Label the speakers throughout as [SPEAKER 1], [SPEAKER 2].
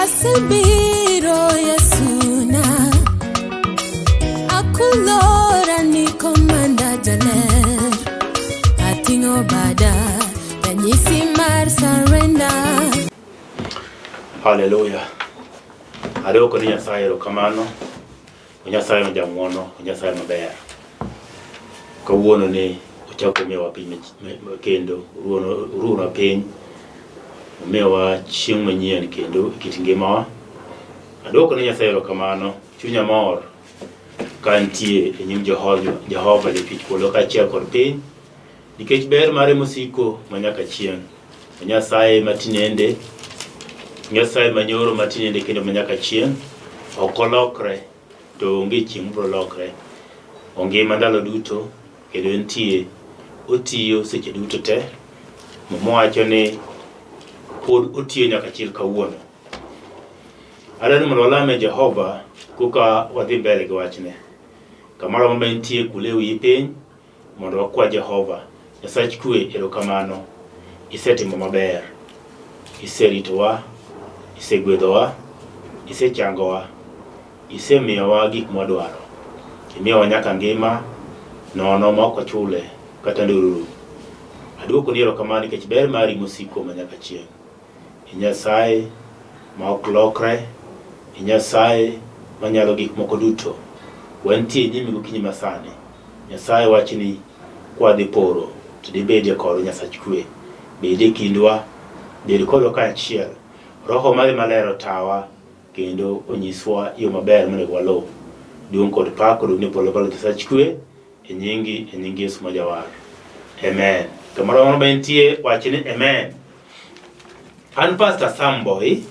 [SPEAKER 1] Asebiro Yesuna, akulora ni komanda jaler, ating'o bada ranyisi mar surrender.
[SPEAKER 2] Haleluya. Adwoko ni Nyasaye erokamano. Nyasaye ma jang'wono, Nyasaye maber. Kawuono ni ochako omiyowa piny kendo oruonwa piny, omiyowa chieng' manyien kendo e kit ngimawa. Adwoko ni Nyasaye erokamano, chunya mor ka antie e nyim Jehova Jachwech polo kaachiel kod piny, nikech ber mare mosiko ma nyaka chieng'. Nyasaye ma tinende, Nyasaye ma nyoro ma tinende kendo ma nyaka chieng', ok olokre to onge chieng' mobiro lokre. Ongima ndalo duto kendo entie, otiyo seche duto te. Muma wacho ni pod otiyo nyaka chil kawuono. Adwaro ni mondo walame Jehova koka wadhi mbele gi wachne. Kamoro amora ma entie kule e wi piny, mondo wakwa Jehova, Nyasach kwe, erokamano. Isetimo maber. Iseritowa, isegwedhowa, isechangowa, isemiyowa gik mwadwaro. Imiyowa nyaka ngima nono ma ok wachule kata ndururu. Aduokoni erokamano nikech ber mari mosiko ma nyaka chieng'. I Nyasaye ma ok lokre, i Nyasaye manyalo gik moko duto. Wantie e nyimi gokinyi masani. Nyasaye wachni kwadhi poro to dibedie kodwa Nyasach kwe. Bed e kindwa, bed kodwa kaachiel. Roho mari maler otawa kendo onyiswa yo maber monego waluw. Duong' kod pak odog ne polo malo Nyasach kwe e nyingi e nying Yesu ma Jawar. Amen. Kamoro amora ma intie wach ni amen. An Pastor Sam Boy.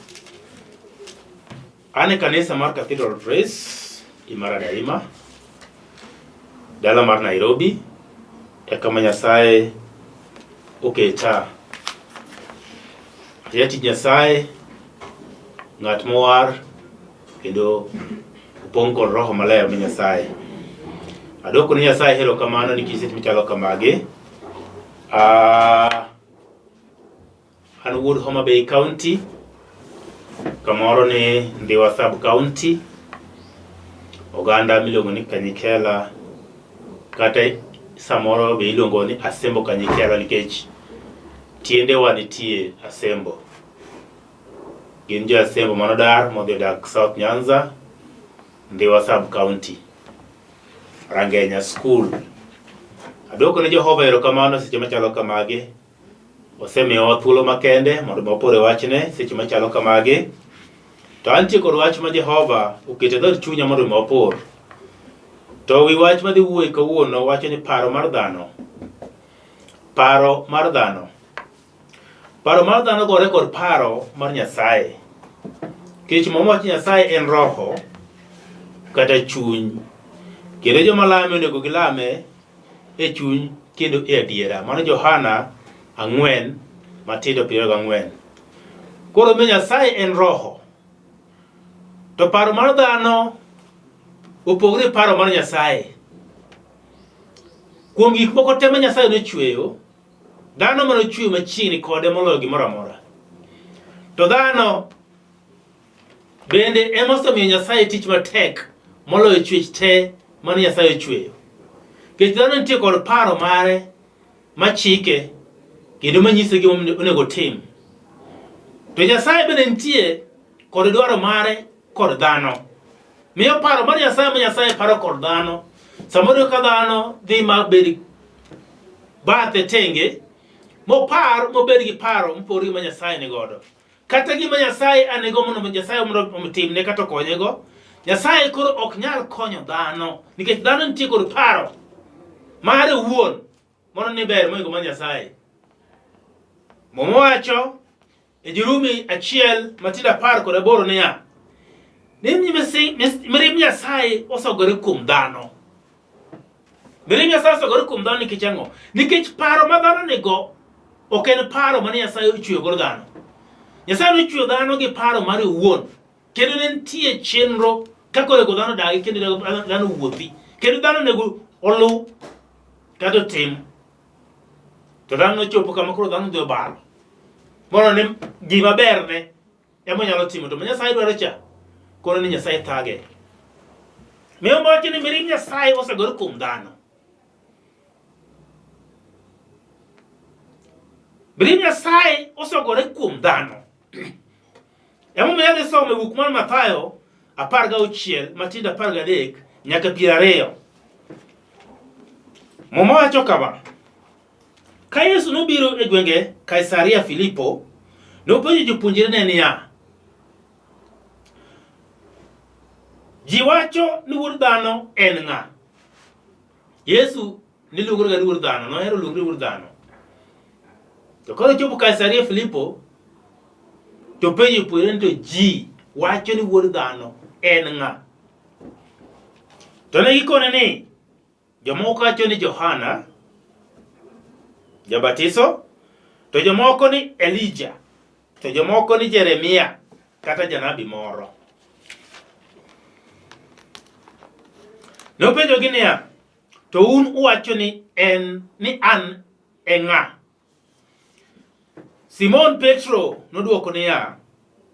[SPEAKER 2] An e kanisa mar Cathedral Praise Imara Daima, dala mar Nairobi, e kama Nyasaye oketa. Jatich Nyasaye, ng'at mowar kendo opong' kod Roho Maler mar Nyasaye. Adwoko ne Nyasaye erokamano nikech seche machalo kamagi. Ah, An wuod Homa Bay County, kamoro ni Ndhiwa Sub County, oganda miluongo ni Kanyikela kata samoro be iluongo ni Asembo Kanyikela nikech tiendewa nitie Asembo. Gin jo Asembo manodar modhi odak South Nyanza, Ndhiwa Sub County, Rangenya School. Adwoko ne Jehova erokamano seche machalo kamagi. Osemiyowa thuolo makende mondo wapor e wachne seche machalo kamagi. To antie kod wach ma Jehova oketo e dhood chunya mondo mi wapor. To wi wach madhi wuoye kawuono wacho ni paro mar dhano. Paro mar dhano. Paro mar dhano gore kod paro mar Nyasaye. Nikech Muma wacho Nyasaye en roho kata chuny. Kendo joma lame onego gilame e chuny kendo e adiera. Mano Johana ang'wen matindo piero gang'wen. Koro mi Nyasaye en roho. To paro mar dhano opogore gi paro mar Nyasaye. Kuom gik moko te ma Nyasaye nochweyo, dhano mane ochweyo machiegni kode moloyo gimoro amora. To dhano Bende ema osemiyo Nyasaye tich matek moloyo chwech te mane Nyasaye ochweyo. Nikech dhano nitie kod paro mare machike kendo manyise gima onego otim. To Nyasaye bende nitie kod dwaro mare kod dhano. Miyo paro mar Nyasaye ma Nyasaye paro kod dhano. Samoro ka dhano dhi ma bed bathe tenge, mopar mobed gi paro mopogore gi ma Nyasaye ni godo. Kata gima Nyasaye anego mondo Nyasaye mondo otimne kata okonyego, Nyasaye koro ok nyal konyo dhano nikech dhano nitie kod paro mare owuon mondo ni ber moingo mar Nyasaye. Muma wacho e Jorumi achiel matindo 18 niya, ni mirimb Nyasaye osogore kuom dhano. Mirimb Nyasaye osegore kuom dhano nikech ang'o? Nikech paro ma dhano nigo ok en paro mane Nyasaye ochweyo godo dhano. Nyasaye nochweyo dhano gi paro mare owuon kendo ne nitie chenro kaka onego dhano odagi kendo onego dhano owuothi kendo dhano onego oluw kata otim. To dhano nochopo kama koro dhano odhi obalo mondo ne gima berne. ema onyalo timo to ma Nyasaye dwaro cha koro ni Nyasaye thage. Miyo wacho ni mirimb Nyasaye osegore kuom dhano. Mirimb Nyasaye osegore kuom dhano. Emomiyo adhi somo e buk mar Mathayo 16 matindo 13 nyaka 20. Muma wacho kama. Ka Yesu nobiro e gwenge Kaisaria Filipo, nopenjo jopuonjrene niya, Ji wacho ni wuod dhano en ng'a? Yesu niluongore ga ni wuod dhano, nohero luongore wuod dhano. To koro chopo Kaisaria Filipo, to penjo jopuonjre ni to ji wacho ni wuod dhano en ng'a? To ne gikone ni Jomoko wacho ni Johana Jabatiso, to jomoko ni Elija, to jomoko ni Jeremia kata janabi moro. Nopenjogi niya, to un uwacho ni en ni an e ng'a? Simon Petro nodwoko niya,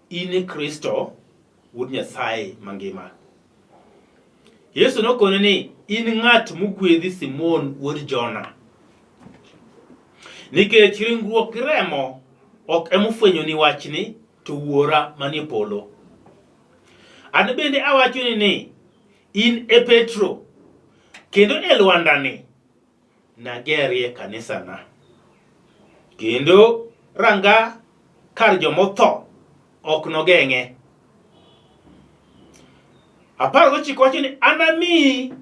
[SPEAKER 2] In e Kristo, Wuod Nyasaye mangima. Yesu nokone ni, In ng'at mogwedhi Simon wuod Jona. Nikech ringruok gi remo ok emofwenyoni wachni, to Wuora manie polo. An bende awachoni ni, in e Petro, kendo e lwandani nagerie kanisana. Kendo ranga kar jomotho ok nogeng'e. 19 wacho ni anamiyi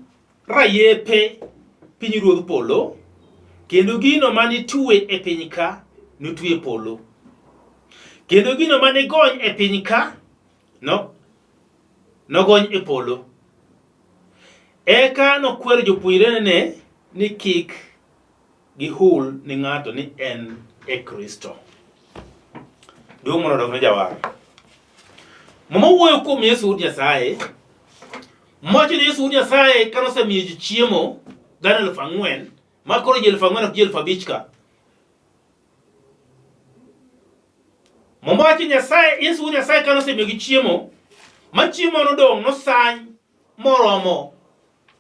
[SPEAKER 2] rayepe pinyruodh polo, kendo gino manitwe e piny ka notwe e polo, kendo gino manigony e piny ka no nogony e polo. Eka nokwero jopuonjrene ni kik gihul ni ng'ato ni en e Kristo. Duong' mondo odog ne Jawar. Muma wuoyo kuom Yesu wuod Nyasaye. Mowacho ni Yesu wuod Nyasaye ka nosemiyo ji chiemo dhano 4,000, ma koro ji 4,000 ok ji 5,000 ka. Muma wacho Nyasaye, Yesu wuod Nyasaye ka nosemiyogi chiemo, ma chiemo nodong' nosany moromo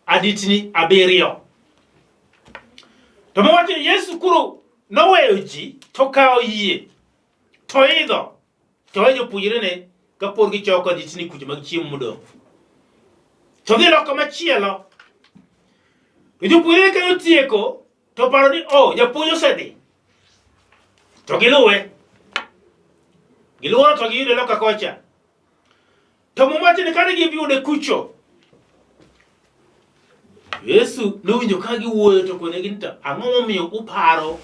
[SPEAKER 2] aditni abiriyo. To Muma wacho ni Yesu koro noweyo ji to kawo yie to idho to weyo jopuonjrene kapod gichoko aditni kucho mag chiemo modong'. To dhi loka machielo. To jopuonjrene ka notieko to paro ni oh, japuonj osedhi. To giluwe. Giluoro to giyude loka kocha. To Muma wacho ni kane giyude kucho, Yesu nowinjo ka giwuoyo to konegi ni to ang'o momiyo uparo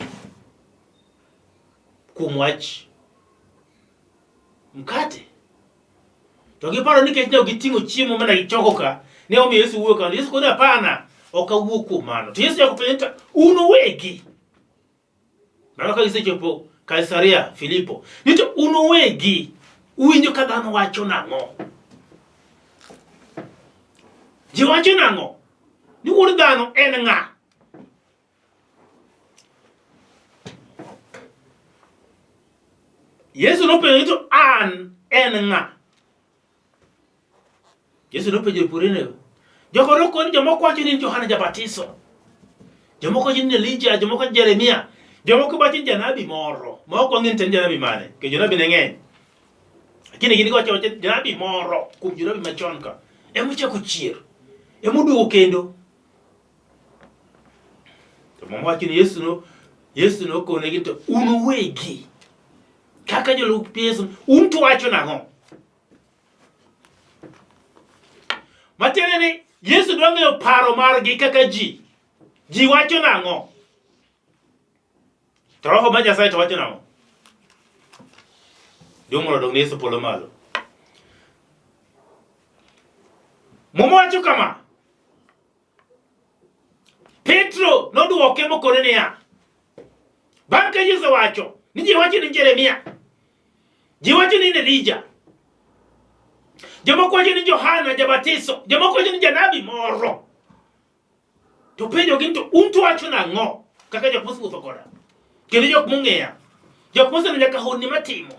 [SPEAKER 2] kuom wach mkate? To giparo ni nikech ne ok giting'o chiemo mana gichoko ka, ne omiyo Yesu wuoyo kamano. Yesu kone hapana, ok awuo kuom mano. To Yesu chako penjo ni to un uwegi. Mano ka gisechopo Kaisaria Filipo, ni to un uwegi uwinjo ka dhano wacho nang'o? Ji wacho nang'o? Ni wuod dhano en ng'a? Yesu nopenjo ni to an en ng'a? Yesu nopenjo jopuonjrene. Jogo nokoni jomoko wacho ni Johana Jabatiso. Jomoko wacho ni Elija, jomoko wacho Jeremia, jomoko wacho ni janabi moro. Ma ok wang'e ni to en janabi mane, nikech jonabi ne ng'eny. Lakini gin giwacho wacha janabi moro kuom jonabi machon ka. Ema ochako chier. Ema oduogo kendo. To Muma wacho ni Yesu no Yesu nokonegi to un uwegi kaka jolup Yesu un to wacho nang'o? Matiende ni Yesu dwa ng'eyo paro margi kaka ji. Ji wacho nang'o? To Roho mar Nyasaye to wacho nang'o? Duong' mondo odog ne Yesu polo malo. Muma wacho kama. Petro nodwoke mokone niya, bang' ka Yesu owacho ni ji wacho ni Jeremia, ji wacho ni Elija, jomoko wacho ni Johana Jabatiso, jomoko wacho ni janabi moro. To penjogi ni to un to wacho nang'o kaka jok mosewuotho koda kendo jok mong'eya, jok moseneno nyaka honni matimo.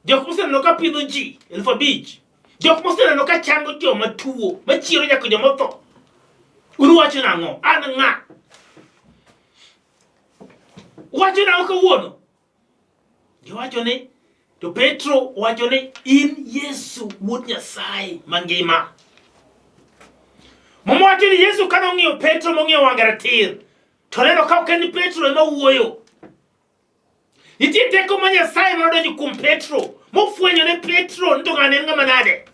[SPEAKER 3] Jok moseneno ka pidho ji 5,000. Jok moseneno ka chango joma tuo, machiero nyaka joma otho. Un wacho nang'o? An ng'a? Wacho nang'o kawuono? Giwacho ni to Petro wacho ni in Yesu wuod Nyasaye mangima. Muma wacho ni Yesu kane ong'iyo Petro mong'iyo wang'e ratir, to neno ka ok en Petro ema wuoyo. Nitie teko ma Nyasaye manodonjo kuom Petro, mofwenyo ne Petro ni to ng'ani en ng'ama nade.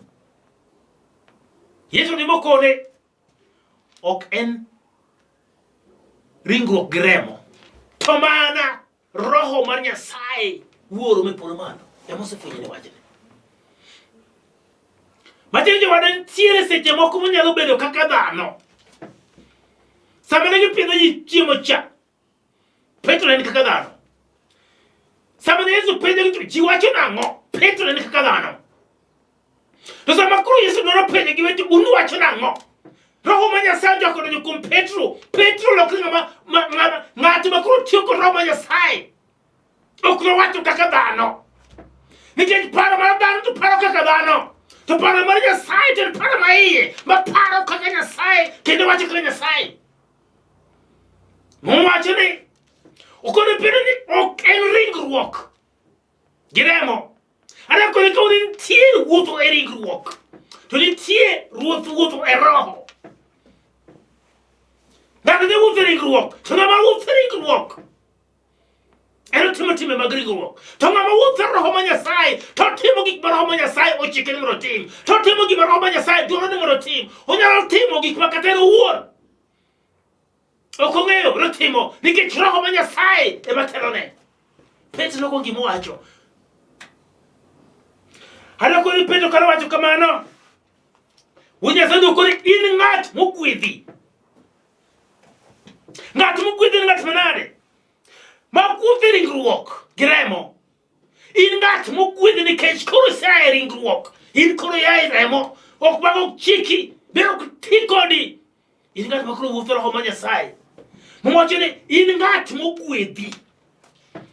[SPEAKER 3] Yesu ni mokone, ok en ringruok gi remo, to mana Roho mar Nyasaye Wuoro me polo malo ema osefwenyo ne wachni. Matiende jowada nitiere seche moko monyalo bedo kaka dhano. Sama ne gipidho ji chiemo cha, Petro ne en kaka dhano. Sama ne Yesu penjo gi ji wacho nang'o, Petro ne en kaka dhano. To sama koro Yesu dwaro penjo gi weche un wacho nang'o? Roho ma Nyasaye ochako donjo kuom Petro. Petro lokre ng'ama ng'at ma koro tiyo kod Roho ma Nyasaye. Ok nowacho kaka dhano. Nikech paro mar dhano to paro kaka dhano. To paro mar Nyasaye to en paro ma iye, ma paro kaka Nyasaye kendo wacho kaka Nyasaye. Muma wacho ni okone Petro ni ok en ringruok gi remo. Ana kone ka nitie wuotho e ringruok, to nitie ruoth wuotho e roho. Ng'ato ne wuotho e ringruok, to ng'ama wuotho e ringruok en otimo timbe mag ringruok. To ng'ama wuotho e roho ma Nyasaye, to otimo gik ma roho ma Nyasaye ochike ni mondo otim, to otimo gima roho ma Nyasaye dwaro ni mondo otim. Onyalo timo gik ma kata en owuon ok ong'eyo notimo nikech roho ma Nyasaye ema telone. Petro loko gima owacho. Adwa koni Petro kane owacho kamano, Wuod Nyasaye dwoko ni in ng'at mogwedhi. Ng'at mogwedhi en ng'at manade? Ma wuotho e ringruok gi remo. In ng'at mogwedhi nikech koro isea e ringruok. In koro ia e remo. Ok mago ok chiki, be ok ti kodi. In ng'at ma koro wuotho roho mar Nyasaye. Muma wacho ni in ng'at mogwedhi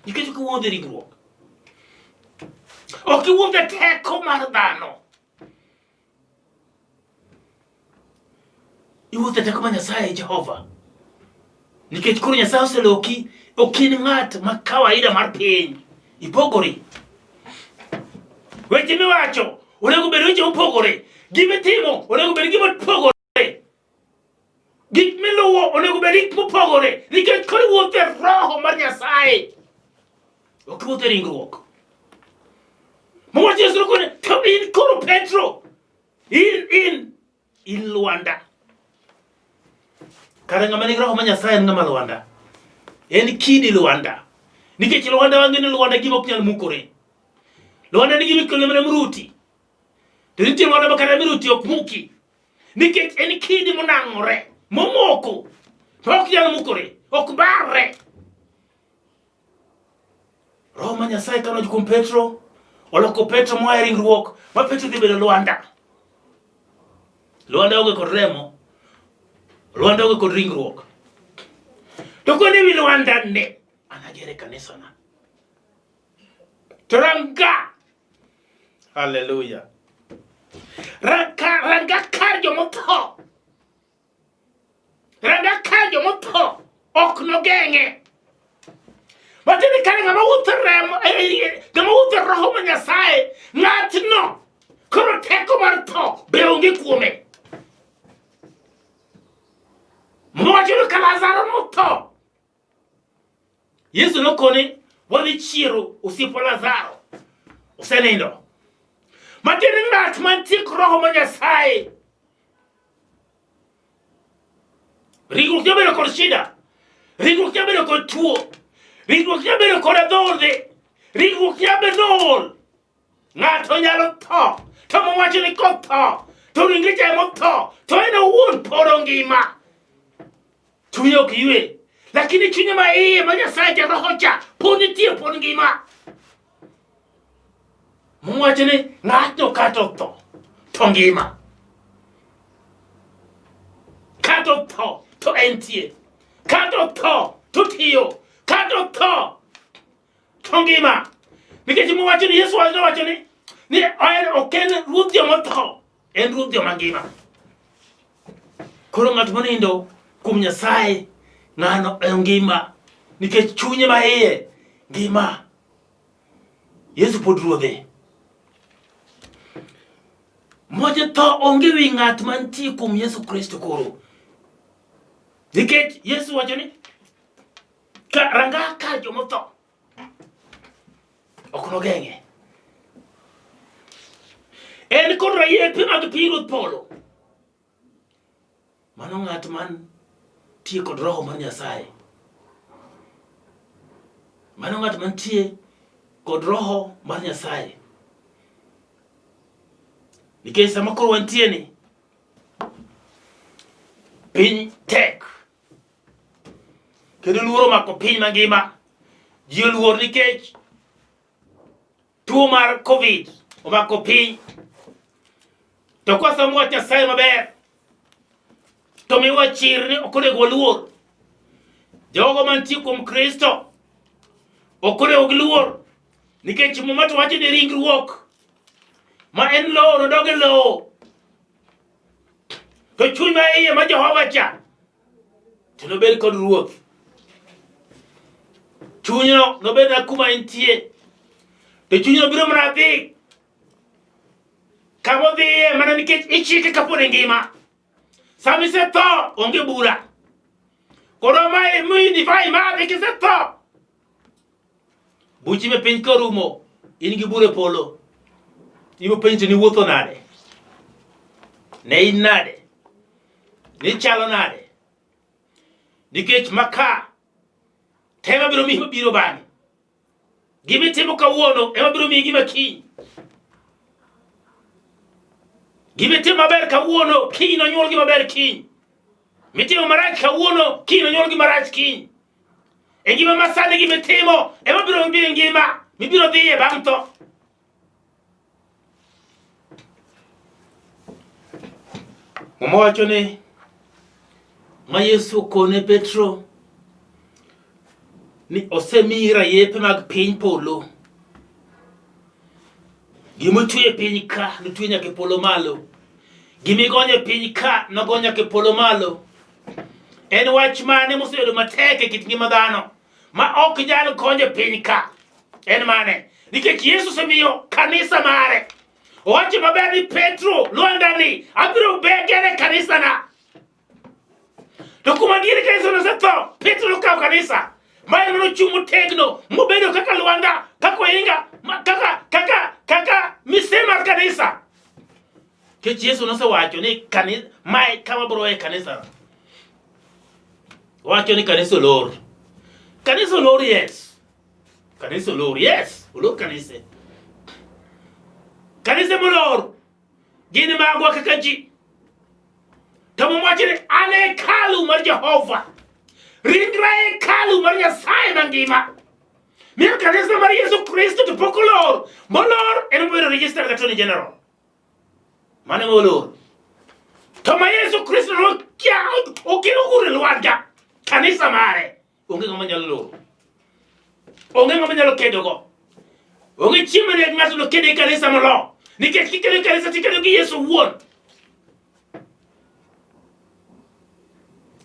[SPEAKER 3] nikech ok iwuotho e ringruok. Ok iwuotho e teko mar dhano. Iwuotho e teko mar Nyasaye Jehova. Nikech koro Nyasaye oseloki, ok in ng'at ma kawaida mar piny. Ipogori. Weche miwacho onego bed weche mopogore. Gima itimo onego bed gima opogore. Gik miluwo onego bed gik mopogore nikech koro iwuotho e roho mar Nyasaye. Ok iwuotho e ringruok. Muma Yesu nokone, to in koro Petro, in in in lwanda. Kare ng'ama nigi roho mar Nyasaye en ng'ama lwanda. En kidi lwanda. Nikech lwanda wang'e ni lwanda gima ok nyal mukore. Lwanda nigi mikelo mana mruti. To nitie lwanda ma kata miruti ok muki. Nikech en kidi monang'ore, momoko, to ok nyal mukore, ok barre. Roho ma Nyasaye kano kuom Petro, oloko Petro moa e ringruok, ma Petro dhi bedo lwanda. Lwanda onge kod remo, lwanda onge kod ringruok. To koni wi lwanda ne, anagere kanisana. To ranga Haleluya. Ranga, ranga kar jomotho. Ranga kar jomotho ok nogeng'e. Matiende kare ng'ama wuotho e remo, ng'ama wuotho e roho ma Nyasaye, ng'atno koro teko mar tho be onge kuome. Muma wacho ni ka Lazaro notho, Yesu nokone wadhi chiero osiepwa Lazaro osenindo. Matiende ng'at mantie kod roho ma Nyasaye ringruok nyalo bedo kod shida, ringruok nyalo bedo kod tuo, ringruok nyalo bedo kod adhonde, ringruok nyalo bedo nool. Ng'ato nyalo tho, to mowacho ni kotho, to ringre cha emotho, to en owuon pod ongima. Chunye ok ywe, lakini chunye ma iye ma Nyasaye cha roho cha pod nitie, pod ngima. Mowacho ni ng'ato kata otho, to ngima. Kata otho, to entie. Kata otho, to tiyo. Kata otho, to ngima. Nikech mowacho ni Yesu nowacho ni en ok en ruodh joma otho, en ruodh joma ngima. Koro ng'at monindo kuom Nyasaye, ng'ano e ngima nikech chunye ma iye ngima. Yesu pod ruodhe. Moje tho onge wi ng'at mantie kuom Yesu Kristo koro. Nikech Yesu wacho ni ka ranga kar jomotho ok nogeng'e. En kod rayepe mag pinyruodh polo. Mano ng'at man tie kod roho mar Nyasaye. Mano ng'at mantie kod roho mar Nyasaye. Nikech sama koro wantie ni piny tek kendo luoro omako piny mangima. Ji oluor nikech tuo mar Covid omako piny. To kwasomo wach Nyasaye maber to miwa chir ni ok onego waluor. Jogo mantie kuom Kristo ok onego giluor nikech Muma to wacho ni ringruok ma en lowo nodog e lowo to chuny ma iye ma Jehova cha to nobed kod ruoth. Chunyno nobed na kuma entie to chunyno biro mana dhi kama odhiye mana nikech ichike kapod engima. Sama isetho onge bura. Koro mae miyi divai madhi kisetho. Buchi me piny korumo, in gi bura e polo. Ibo penji ni wuotho nade? Ne in nade? Nichalo nade? Nikech maka tema biro miyi mabiro bang'e. Gima itimo kawuono ema biro miyi gima kiny. Gima itimo maber kawuono, kiny nonyuol gima ber kiny. Mitimo marach kawuono, kiny nonyuol gima rach kiny. E ngima ma sani gima itimo ema biro miyi ngima mibiro dhiye bang' tho. Muma wacho ni ma Yesu okone Petro ni osemiyi rayepe mag piny polo. Gima otwe e piny ka notwe nyaka e polo malo. Gima igonyo e piny ka nogony nyaka e polo malo. En wach mane mosebedo matek e kit ngima dhano ma ok nyal konyo e piny ka? En mane? Nikech Yesu osemiyo kanisa mare. Owacho maber ni Petro, lwandani, abiro begere kanisana. To kuom adier ka Yesu nosetho, Petro nokawo kanisa. Ma en nochung' motegno, mobedo kaka lwanda, kaka ohinga, kaka kaka kaka mise mar kanisa. Nikech Yesu nosewacho ni kanisa mae kama biro e kanisa. Wacho ni kanisa olor. Kanisa olor yes. Kanisa olor yes. Olor kanise. Kanise molor gin magwa kaka ji. To Muma wacho ni an e hekalu mar Jehova. Ringra e hekalu mar Nyasaye mangima. Miyo kanisa mar Yesu Kristo to pok olor. Molor en mobedo registered gi Attorney General. Mano ema olor. To ma Yesu Kristo nokia okelo gure lwanda kanisa mare onge ng'ama nyalo loro. Onge ng'ama nyalo kedogo. Onge chieng' mane ng'ato noked e kanisa molo. Nikech kikedo e kanisa tikedo gi Yesu owuon.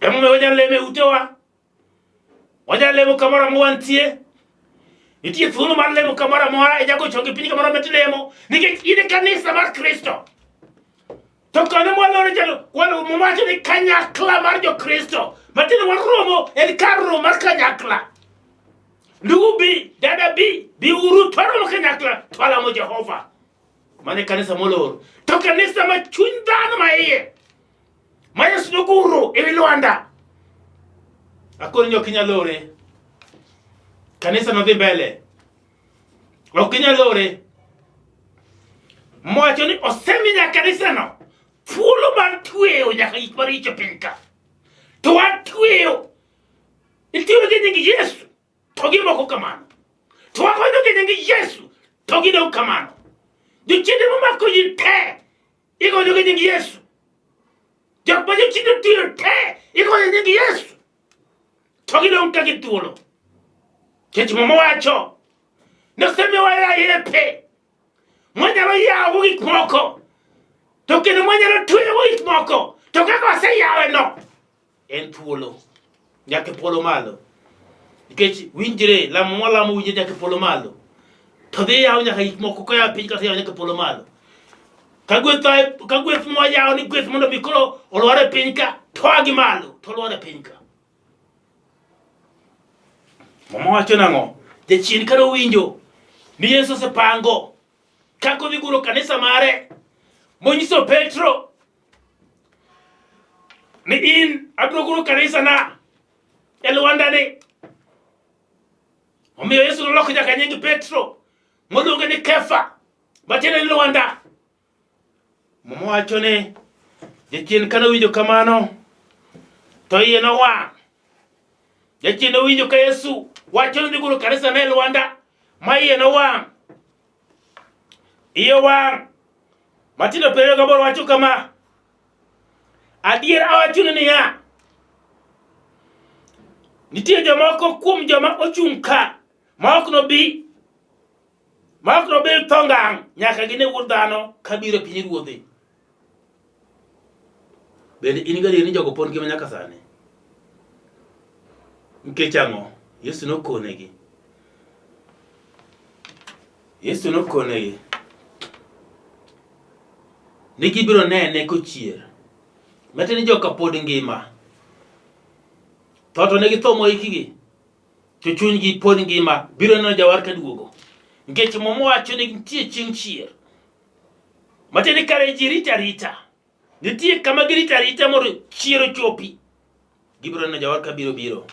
[SPEAKER 3] Emomiyo wanyalo lemo e utewa. Wanyalo lemo kamoro amora wantie. Nitie thuolo mar lemo kamoro amora, inyalo chongi piny kamoro amora tilemo nikech in e kanisa mar Kristo. To kane mwaloro chalo, walo mwacho ni kanyakla mar jo-Kristo. Matiende waromo en kar romo mar kanyakla. Ndugu bi, dada bi, bi uru twaromo kanyakla, twalamo Jehova. Mano e kanisa molor. To kanisa ma chuny dhano ma iye, ma Yesu noguro e wi lwanda. Akoni ni ok inyal lore. Kanisa nodhi mbele. Ok inyal lore. Mowacho ni osemi nyaka kanisano thuolo mar tweyo nyaka gik maricho piny ka. To watweyo. Itiyo gi nying Yesu to gimoko kamano. To wagonyo gi nying Yesu to gidong' kamano. Jochiende momako ji te igonyo gi nying Yesu. Jok ma jochiende tiyo te igonyo gi nying Yesu. To gidong' ka githuolo. Nikech Muma wacho Nosemiwa rayepe mwanyalo yawo gik moko to kendo mwanyalo tweyogo gik moko to kaka waseyawe no en thuolo nyaka e polo malo nikech winjre lamo mwalamo winjre nyaka e polo malo to dhi yawo nyaka gik moko koya piny kata yawo nyaka e polo malo ka gweth ka gweth mwayawo ni gweth mondo mi koro olwar e piny ka toa gi malo to olwar e piny ka Muma wacho nang'o? Jachien kane owinjo ni Yesu osepango kaka odhi guro kanisa mare, monyiso Petro ni in abiro guro kanisana e lwandani. Omiyo Yesu noloko nyaka nying Petro moluonge ni Kefa, matiende ni lwanda. Muma wacho ni jachien kane owinjo kamano to iye nowang'. Jachien nowinjo ka Yesu wacho ni dhi guro kanisa ne lwanda ma iye nowang'. Iye owang'. Matindo 28 wacho kama, Adier awachonu niya, nitie jomoko kuom joma ochung' ka ma ok nobi ma ok nobil tho ngang' nyaka gine Wuod Dhano kabiro e pinyruodhe. Bende in gadier ni jogo pod ngima nyaka sani? Nikech ang'o? Yesu nokonegi. Yesu nokonegi ni gibiro nene kochier. Matiende ni joka pod ngima. Tho to ne githo moikgi. To chunygi pod ngima biro neno jawar ka duogo. Nikech Muma wacho ni nitie chieng' chier. Matiende ni kare ji rito arita. Nitie kama girito arita mondo chier ochopi. Gibiro neno jawar ka biro biro.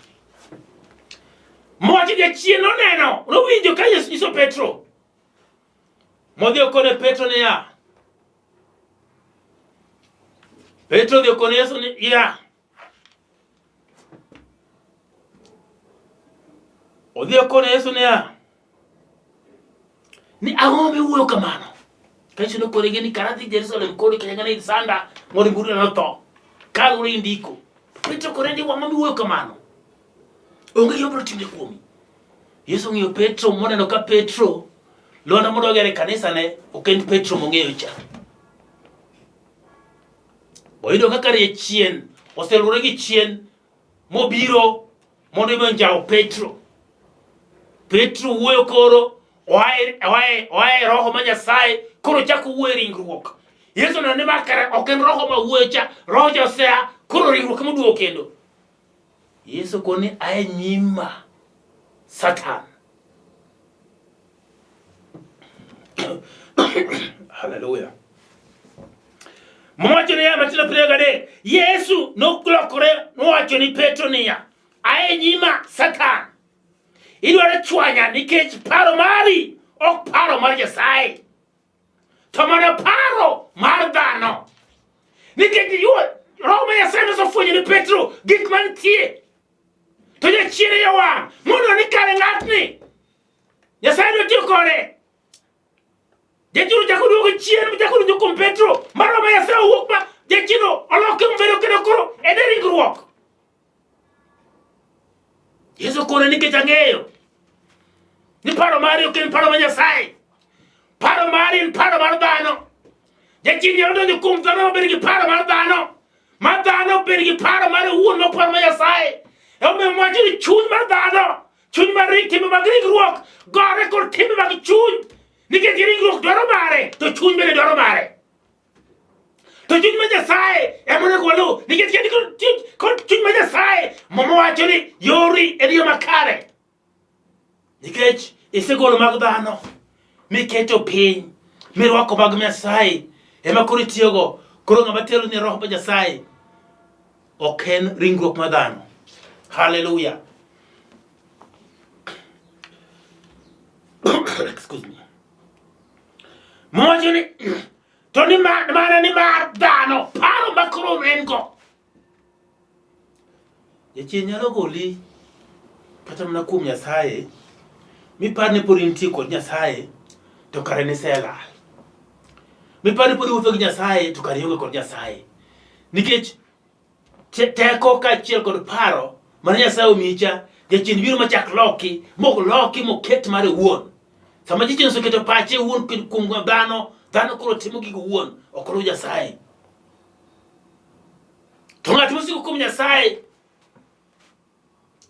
[SPEAKER 3] Mwacho jachien noneno, nowinjo ka Yesu nyiso Petro. Modhi okone Petro niya. Petro odhi okone Yesu niya. Odhi okone Yesu niya, ni ang'o miwuoyo kamano? Ka Yesu nokonegi ni kara adhi Jerusalem kodi kanyakla ne sanda mondo nguruna notho. Kaluwore gi ndiko. Petro kore ni wang'o miwuoyo kamano? Onge gima biro timre kuomi. Yesu ong'iyo Petro moneno ka Petro lwanda modwa gero e kanisane ok en Petro mong'eyo cha. Oyudo kaka rie chien oseluwore gi chien mobiro mondo ibe onjaw Petro. Petro wuoyo koro oa e roho ma Nyasaye koro chako wuoyo e ringruok. Yesu neno ni ma kare ok en roho ma wuoyo cha, roho cha osea koro ringruok ema oduogo kendo. Yesu koni ae nyima Satan. Haleluya. Mowacho niya Mathayo 23, Yesu nolokore nowacho ni Petro niya, ae nyima Satan. Idwaro chwanya nikech paro mari ok paro mar Nyasaye, to mana paro mar dhano. Nikech Roho mar Nyasaye nosefwenyo ni Petro gik mantie, to jachien iye wang' mondo ni kare ng'atni Nyasaye notiyo kode. Jachien ochako duogo chien ochako donjo kuom Petro mar Roho mar Nyasaye owuok ma jachien oloke mobedo kendo koro en e ringruok. Yesu kone nikech ang'eyo ni paro mari ok en paro mar Nyasaye. Paro mari en paro mar dhano. Jachien nyalo donjo kuom dhano mabed gi paro mar dhano. Ma dhano bed gi paro mare owuon ma ok paro mar Nyasaye. Emomiyo wacho ni chuny mar dhano Chuny mar timbe mag ringruok gore kod timbe mag chuny nikech ringruok dwaro mare to chuny bende dwaro mare. To chuny mar Nyasaye ema onego waluw nikech en kod chuny mar Nyasaye Muma wacho ni yori en yo makare nikech isegolo mag dhano miketo piny mirwako mag Nyasaye ema koro itiyogo. Koro ng'ama telo ni roho mar Nyasaye ok en ringruok mar dhano. Haleluya. Excuse me. Mowacho ni to ni mana ni mar dhano paro ma koro en go. Jachien nyalo goli kata mana kuom Nyasaye mipar ni pod intie kod Nyasaye to kare niselal. Mipar ni pod iwuotho gi Nyasaye to kare ionge kod Nyasaye. Nikech teko kaachiel kod paro mane Nyasaye omiyi cha, jachien biro machak loki, mok loki moket mare owuon. Sama jachien oseketo pache owuon kuom dhano, dhano koro timo gigo owuon, ok oluw Nyasaye. To ng'at mosiko kuom Nyasaye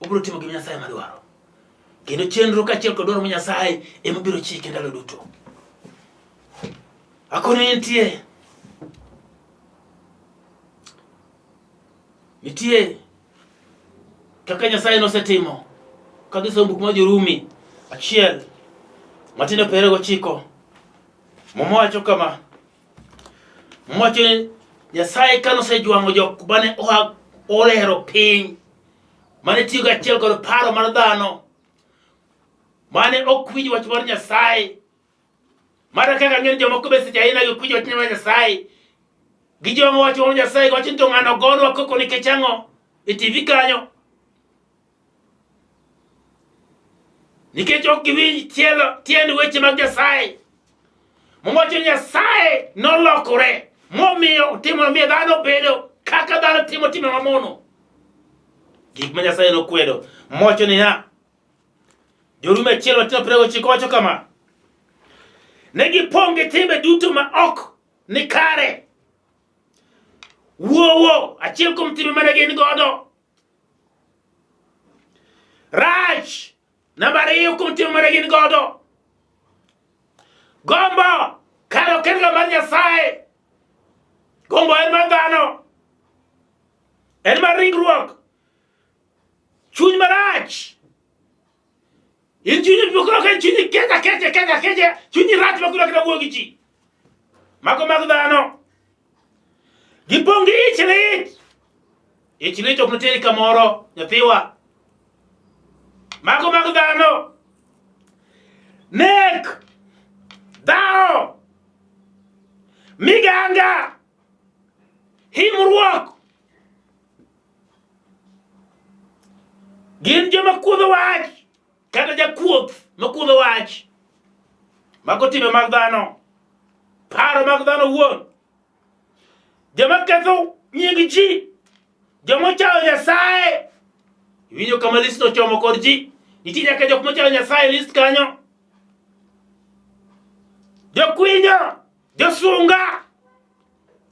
[SPEAKER 3] obiro timo gima Nyasaye madwaro. Kendo chenro kaachiel kod dwaro mar Nyasaye ema biro chike ndalo duto. Akoni nitie nitie kaka Nyasaye nosetimo ka gisomo buk mar Jorumi achiel matindo piero gochiko Muma wacho kama Muma wacho ni Nyasaye ka nosejwang'o jok mane oa ohero piny mane tiyo gachiel kod paro mar dhano mane ok winj wach mar Nyasaye Mana kaka ng'eny jomoko be seche aina gi ok winj wach mar Nyasaye. Gijwang'o wach mar Nyasaye giwacho ni to ng'ano gonwa koko nikech ang'o e TV kanyo. Nikech ok giwinj tielo tiend weche mag Nyasaye. Muma wacho ni Nyasaye nolokore momiyo otimo miyo dhano bedo kaka dhano timo timbe mamono. Gik ma Nyasaye nokwedo. Muma wacho niya, Jorumi achiel matindo piero gochiko wacho kama, ne gipong' gi timbe duto ma ok ni kare. Wuowo, achiel kuom timbe mane gin godo. Rach, namba ariyo kuom timbe mane gin godo. Gombo, kare ok en ga mar Nyasaye. Gombo en mar dhano, en mar ringruok. Chuny marach. In chunyi bukro ka chunyi kecha kecha kecha kecha chunyi rach makuro kata wuo gi ji. Mago mag dhano. Gipong' gi ich lit. Ich lit ok noteri kamoro nyathiwa. Mago mag dhano. Nek. Dhawo. Miganga. Himruok. Gin joma kuodho wach kata jakuoth makuodho wach. Mago timbe mag dhano, paro mag dhano wuon. Joma ketho nying ji, joma ochayo Nyasaye. Iwinjo kama list ochomo kod ji. Nitie nyaka jok mochayo Nyasaye list kanyo. Jokwinyo, josunga.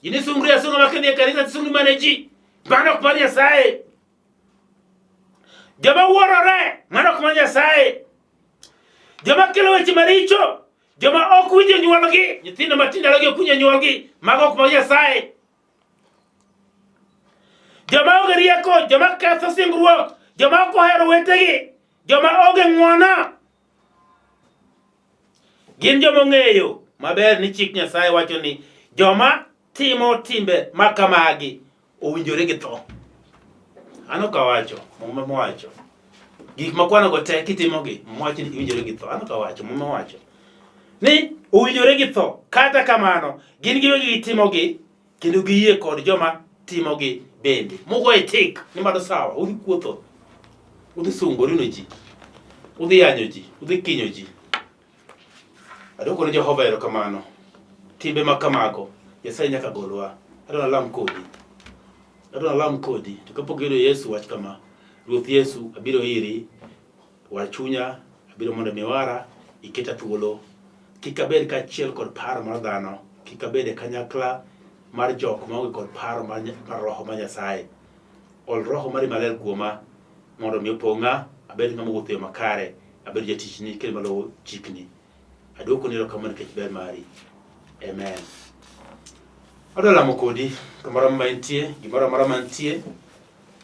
[SPEAKER 3] In isungri asunga ma kidhi e kanisa tisungri mana ji. Mano ok mar Nyasaye. Joma wuorore, mano ok mar Nyasaye. Joma kelo weche maricho, joma ok winj jonyuolgi, nyithindo matindo ndalogi ok winj jonyuolgi, mago ok mag Nyasaye. Joma onge rieko, joma ketho singruok, joma ok ohero wetegi, joma onge ng'wono, Gin joma ong'eyo maber ni chik Nyasaye wacho ni joma timo timbe ma kamagi owinjore gi tho. An ok awacho, Muma mowacho. Gik ma kwanogo te kitimogi, Muma wacho ni iwinjore gi tho. An ok awacho, Muma wacho. Ni owinjore gi tho. Kata kamano, gin giwegi gitimogi kendo giyie kod joma timogi bende. Mugoye tik ni mano sawa, udhi kuotho, udhi sungoru ne ji, udhi yanyo ji, udhi kinyo ji. Adwoko ne Jehova erokamano. Timbe ma kamago Nyasaye nyaka golwa. Adwa nalam kodi. Adwa nalam kodi. To kapok iyudo Yesu wach kama, Ruoth Yesu, abiro iri, war chunya, abiro mondo mi wara, iketa thuolo. Kik abed kaachiel kod paro mar dhano, kik abed e kanyakla mar jok maonge kod paro mar, mar roho mar Nyasaye. Ol roho mari maler kuoma mondo mi opong'a, abed ng'ama wuotho e yo makare, abed jatichni kendo maluwo chikni. Adwokoni erokamano nikech ber mari. Amen. Adwa lamo kodi kamoro ma intie, gimoro amora mantie,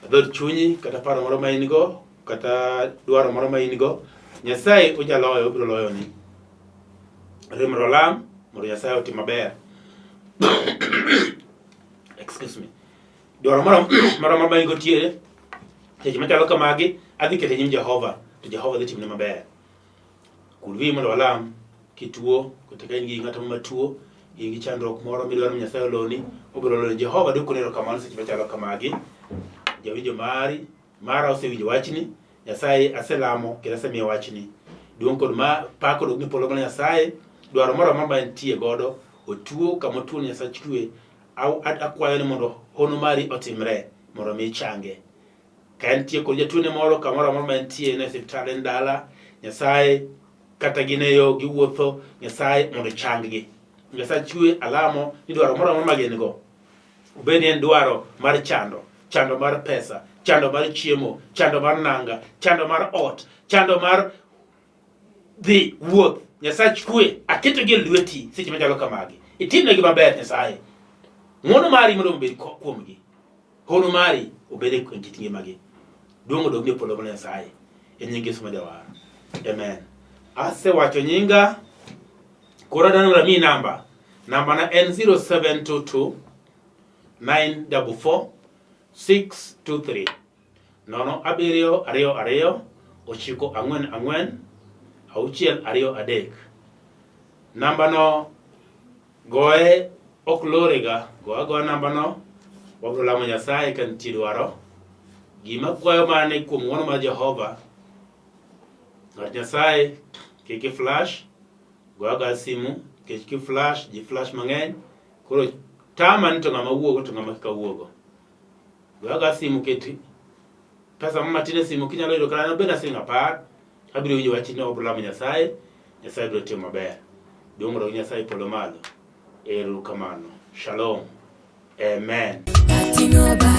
[SPEAKER 3] e dhood chunyi kata paro moro ma in go, kata dwaro moro ma in go, Nyasaye ojaloyo, obiro loyoni. Rimro olam mondo Nyasaye otim maber. Excuse me. Dwaro moro moro ma in go tiere, seche machalo kamagi, adhi kete nyim Jehova, to Jehova dhi timne maber. Kul wiyi mondo walam kituo, kata ka in gi ng'at matuo, in gi chandruok moro midwaro ni Nyasaye oloni, obiro loni. Jehova dwokoni erokamano seche machalo kamagi. Jawinjo mari, mara osewinjo wachni, Nyasaye aselamo kendo asemiyo wachni. Duong' kod ma pak odog ni polo mar Nyasaye, dwaro moro amora ma entie godo, otuo kama otuo ni Nyasach kwe, akwayo ni mondo hono mari otimre mondo mi ichange. Ka entie kod jatuone moro kamoro amora ma entie, en e osiptal, en dala, Nyasaye Kata gin e yo giwuotho, Nyasaye mondo changgi. Nyasaye chwe alamo ni dwaro moro amora ma gin go. Obed ni en dwaro mar chando, chando mar pesa, chando mar chiemo, chando mar nanga, chando mar ot, chando mar dhi wuoth. Nyasach kwe, aketogi e lweti seche machalo kamagi. Itimnegi maber Nyasaye. Ng'wono mari mondo obed kuomgi. Hono mari obed e kit ngimagi. Duong' odog ne polo mar Nyasaye. E nying Yesu ma Jawar. Amen. Asewacho nyinga. Koro adwaro mondo amiyi namba. Namba na en 0722 944 623. 0 7 2 2 9 4 4 6 2 3. Namba no goye ok lore ga, go agoya namba no, wabiro lamo Nyasaye ka nitie dwaro. Gima kwayo mana ni kuom ng'wono mar Jehova, ng'at Nyasaye kik i flash, go agoya simu, nikech ki flash, ji flash mang'eny, koro tama ni to ng'ama wuogo to ng'ama kik awuogo. Go agoya simu ket pesa mo matin e simu kinyalo yudo kata bed na siling 10, abiro winjo wachni wabiro lamo Nyasaye, Nyasaye biro timo maber. Duong' mondo gi Nyasaye polo malo. Erokamano. Shalom. Amen.
[SPEAKER 1] Ating'o bada.